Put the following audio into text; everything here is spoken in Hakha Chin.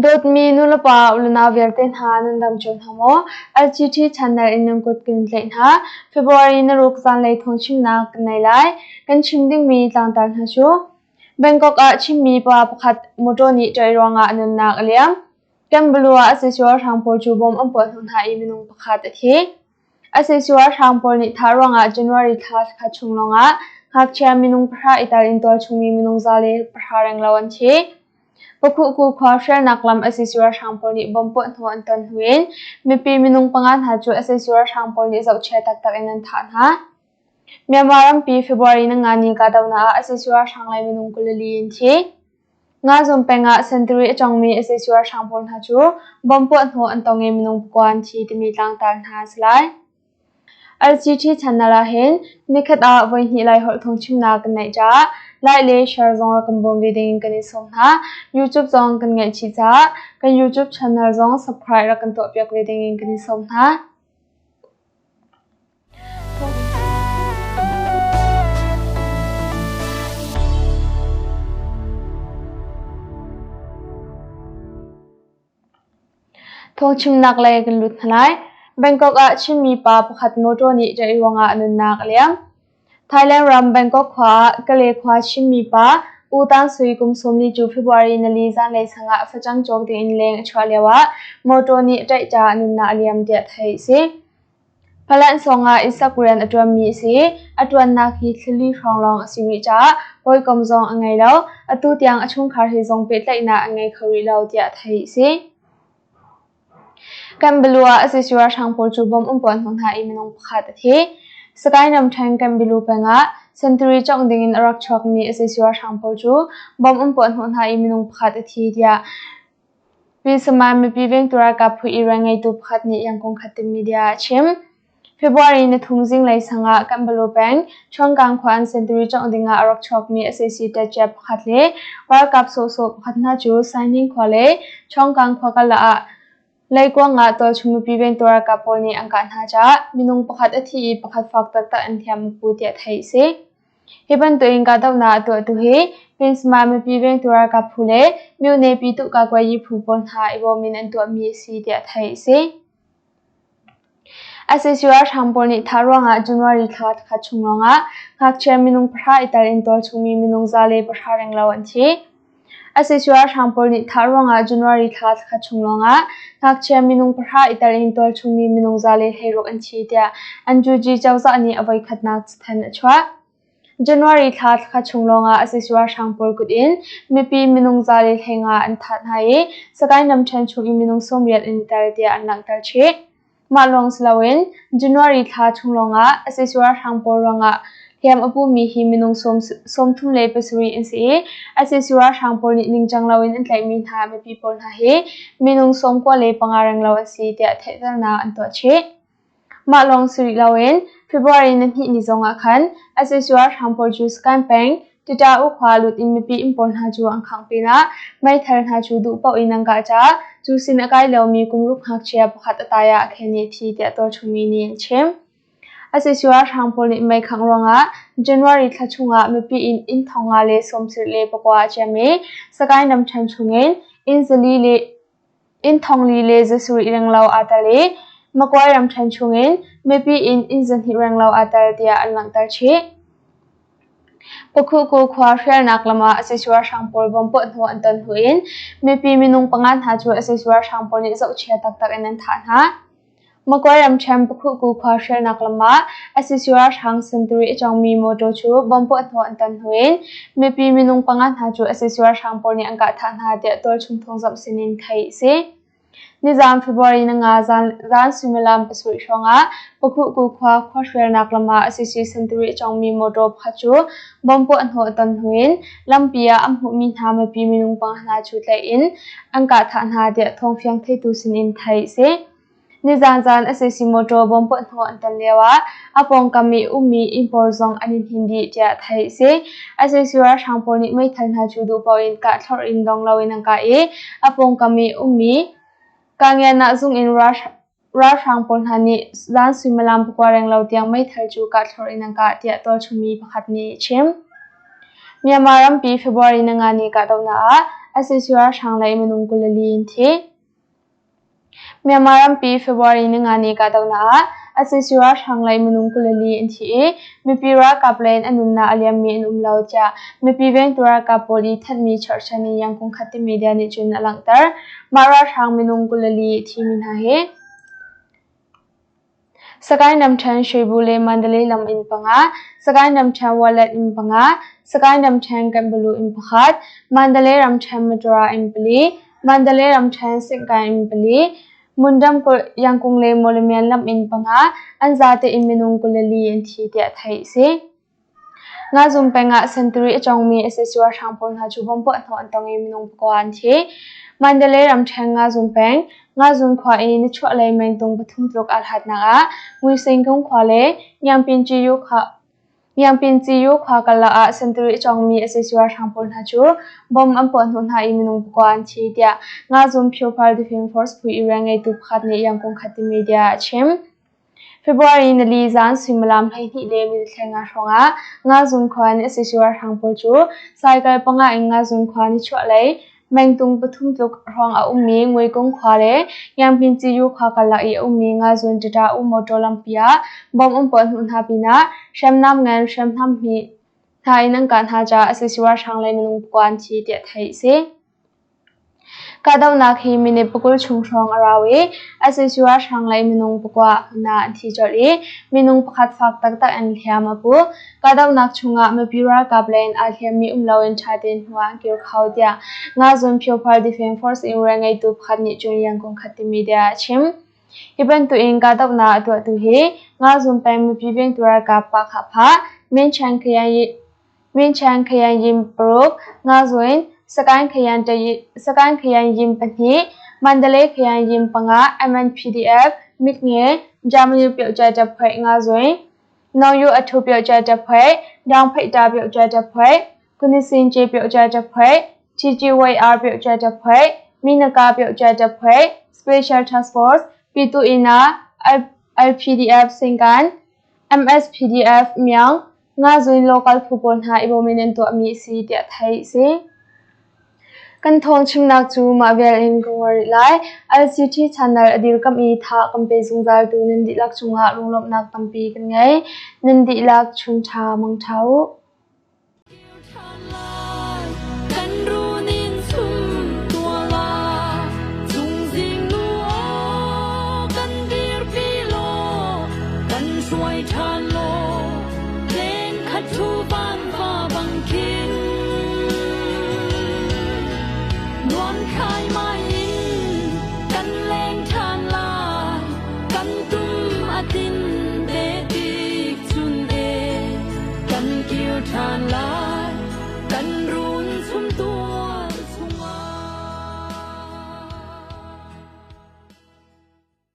Dawtmi nulepa ulenau vialte hna nan dam cio hna maw? LGT channel in nan kut kan tlaih hna. February na ruk zanlei thawngchimnak kan nei lai. Kan chim dingmi tlangtar hna cu Bangkok ah Chinmi pa pakhat motor nih ṭaih ruangah a nunnak a liam. Kanbalu ah Sisua hrang pawl cu bom an puah hnawh hna i minung pakhat a thi. Asisua hrang pawl nih thah ruangah January thla khat chung lawngah ngakchia minung pahra i tel in tualchungmi minung 110 renglo an thi. Pakhuhku khua hrialnak lam Asisua hrang pawl nih bom puah hnawh an ton hnu in mipi minung panga hna cu Asisua hrang pawl nih zohchia taktak in an thah hna. Myanmar rampi February na nga ni kahdohnak ah Asisua hrang lei minung 24 an thi. Ngazum peng ah sentari a cawngmi sac ralhrang pawl hna cu bomb puahhnawh an tong i minung pakua an thi timi tlangtar hna a si lai. LCT channel ah hin nikhat ah voihnih Laiholh thawngchimnak kan neih caah like le share zong rak kan bawm ve ding kan in sawm hna. YouTube zong kan ngeih chih caah kan YouTube channel zong subscribe rak kan tuahpiak ve ding in kan in sawm hna. Thawngchimnak lei kan lut hna lai. Bangkok ah Chinmi pa pakhat motor nih ṭaih ruangah a nunnak a liam. Thailand ram Bangkok khua ah Kale khua Chinmi pa U Tang Sui kum 40 cu February nali zanlei sangah facang cawk dingin leng a chuah lioah motor nih a ṭaih caah a nunnak a liam tiah theih a si. Palansawng ah innsak rian a ṭuanmi a si. A ṭuannak hi thlali hrawng lawng a si rih caah hawikom zong a ngei lo. Atu tiang a chungkhar he zong pehtlaihnak a ngei kho rih lo tiah theih a si. Kanbalu ah sac ralhrang pawl cu bom an puah hnawh hna i minung pakhat a thi. Sagaing ramṭhen Kanbalu peng ah sentari cawngh dingin a rak chuakmi sac ralhrang pawl cu bom an puah hnawh hna i minung pakhat a thi tiah Pi Saman mipi vengtu ralkap phu i rian ngeitu pakhat nih Yangon khatin media ah a chim. February ni thum zinglei sang ah Kanbalu peng Chuangkang khua an sentari cawngh dingah a rak chuakmi sac ṭetṭia pakhat le ralkap sawhsawh pakhat hna cu Saining khua le Chuangkang khua karlak ah leikuang ah tualchung mipi vengtu ralkap pawl nih an kah hna caah minung pakhat a thi i pakhat fak taktak an hliam a pu tiah theih a si. Hi bantukin kahdohnak a tuahtu hi Pinsma mipi vengtu ralkap phu le Myone Pyituh Kakuayi phu pawl hna i bawm in an tuahmi a si tiah theih a si. Sac ralhrang pawl nih thah ruangah January thla khat chung lawngah ngakchia minung pahra i tel in tualchungmi minung 110 renglo an thi. Sac ralhrang pawl nih thah ruangah January thla khat chung lawngah ngakchia minung pahra i tel in tualchungmi minung 116 an thi tiah NUG cozah nih a voikhatnak cathanh a chuah. January thla khat chung lawngah sac ralhrang pawl kut in mipi minung 115 an thah hna i Sagaing ramṭhen chung i minung 80 an i tel tiah an langhter chih. Mah lawng si loin January thla chung lawngah sac ralhrang pawl ruangah hliam a pumi hi minung 37 an si i sac ralhrang pawl nih ningcang loin an tlaihmi hna mipi pawl hna hi minung 95 renglo an si tiah theihternak an tuah chih. Mah lawng si rih loin February ni hnih ni zongah khan sac ralhrang pawl cu Sagaing peng Tita-u khua lut in mipi inn pawl hna cu an khangh pinah meithal hna cu duh paoh in an kah caah cu sin a kai lomi kum ruk ngakchia pakhat a tai ah a khen i a thi tiah tualchungmi nih an chim. Sac ralhrang pawl nih meikhangh ruangah January thla chungah mipi inn inn 579 a ciam i Sagaing ramṭhen chungin inn zali le inn thongli le zasarih renglo aa tel i Magway ramṭhen chungin mipi inn inn zahnih renglo aa tel tiah an langhter chih. Pakhuhku khua hrialnak lam ah sac ralhrang pawl bom puah hnawh an ton hnu in mipi minung panga hna cu sac ralhrang pawl nih zohchia taktak in an thah hna. Magway ramṭhen Pakhuhku khua hrialnak lam ah sac ralhrang sentari a cawngmi motor cu bom puah hnawh an ton hnu in mipi minung panga hna cu sac ralhrang pawl nih an kah thah hna tiah tualchung thawngzamh sinin theih a si. Nizaan February ni nga zan suimilam pasarih hrawngah Pakhuhku khua khuahrialnak lam ah sac sentari a cawngmi motor pakhat cu bomb puah hnawh a ton hnu in lampi ah an hmuhmi hna mipi minung panga hna cu tlaih in an kah thah hna tiah thawngfiang theitu sinin theih a si. Nizaan zan sac motor bomb puah hnawh an ton lioah a pawngkam i ummi inn pawl zong an i hnin dih tiah theih a si. Sac ralhrang pawl nih meithal hna cu duh paoh in kah thlorh in dong loin an kah i a pawngkam i ummi Kangianah zung in ralhrang pawl hna nih zan suimilam pakua renglo tiang meithal cu kah thlorh in an kah tiah tualchungmi pakhat nih a chim. Myanmar rampi February ni nga ni kahdohnak ah sac ralhrang lei minung 24 an thi. Myanmar rampi February ninga ni kahdohnak ah sac ralhrang lei minung 24 an thi i mipi ralkap lei in a nunnak a liammi an um lo tiah mipi vengtu ralkap pawl i thanhmi cherhchan in Yangon Khatte media nih cun a langhter. Mah ralhrang minung 24 a thimi hna hi Sagaing ramṭhen Shwebu le Mandalay lam inn panga, Sagaing ramṭhen Wallet inn panga, Sagaing ramṭhen Kanbalu inn pakhat, Mandalay ramṭhen Matura inn pali, Mandalay ramṭhen Singkai inn pali, Mundam Yangkung le Mawlamyine lam inn panga, an zate in minung 24 an thi tiah theih a si. Ngazum peng ah sentari a cawngmi sac ralhrang pawl hna cu bomb puahhnawh an tong i minung pakua an thi. Mandalay ramṭhen Ngazum peng, Ngazun khua i nichuahlei mengtung pathum tluk aa hlatnak ah Nguisingkung khua le Ngiangpinci-yu khua karlak ah sentari a cawngmi sac ralhrang pawl hna cu bomb an puahhnawh hna i minung pakua an thi, tiah Ngazum Pure Defense Force phu i rianngeitu pakhat nih Yangon Khatte Media ah a chim. February nili zan suimilam 12 le minute 15 hrawngah Ngazun khua in sac ralhrang pawl cu cycle panga in Ngazun khua nichuahlei mengtung pathum tluk hrawng a ummi Nguikung khua le Ngiangpinci-yu khua karlak i a ummi Ngazun Ṭaṭa-u motor lampi ah bomb an puahhnawh hna pinah hriamnam ngan hriamnam hna in an kah hna caah sac ralhrang lei minung pakua an thi tiah theih a si. Kahdohnak hi minute pakul chung hrawng a rau i sac ralhrang lei minung pakua hmun ah an thi colh i minung pakhat fak taktak in hliam a pu. Kahdohnak chungah mipi ralkap lei in aa hliammi um loin ṭha tein hnu ah an kir kho tiah Ngazun Pyophar Defense Force in rianngeitu pakhat nih cun Yangon Khatte Media ah a chim. Hi bantukin kahdohnak a tuahtu hi Ngazun peng mipi vengtu ralkap Pa Khah Phah, Minchan Khayan Yin paruk, Ngazun, Sagaing Khayan Yin pahnih, Mandalay Khayan Yin panga, MNPDF, Mitnge, Germany Pyohja Taphuai Ngazun, Nongyu Athu Pyohja Taphuai, Dangphaihta Pyohja Taphuai, Kunisinci Pyohja Taphuai, TGYR Pyohja Taphuai, Minaka Pyohja Taphuai, Special Task Force, Pituina, LPDF Singkan, MSPDF Myang, Ngazun local phu pawl hna i bawm in an tuahmi a si tiah theih a si. Kan thawng chimnak cu mah vial in ka ngol rih lai. LCT channel a dirkamh i tha kan pe zungzaltu nan dihlak cungah lunglawmhnak tampi kan ngei. Nan dihlak chun ṭha mang ṭha u. Kan run in sum tuala cungzing nu aw kan dirpi law kan hruai ṭhan.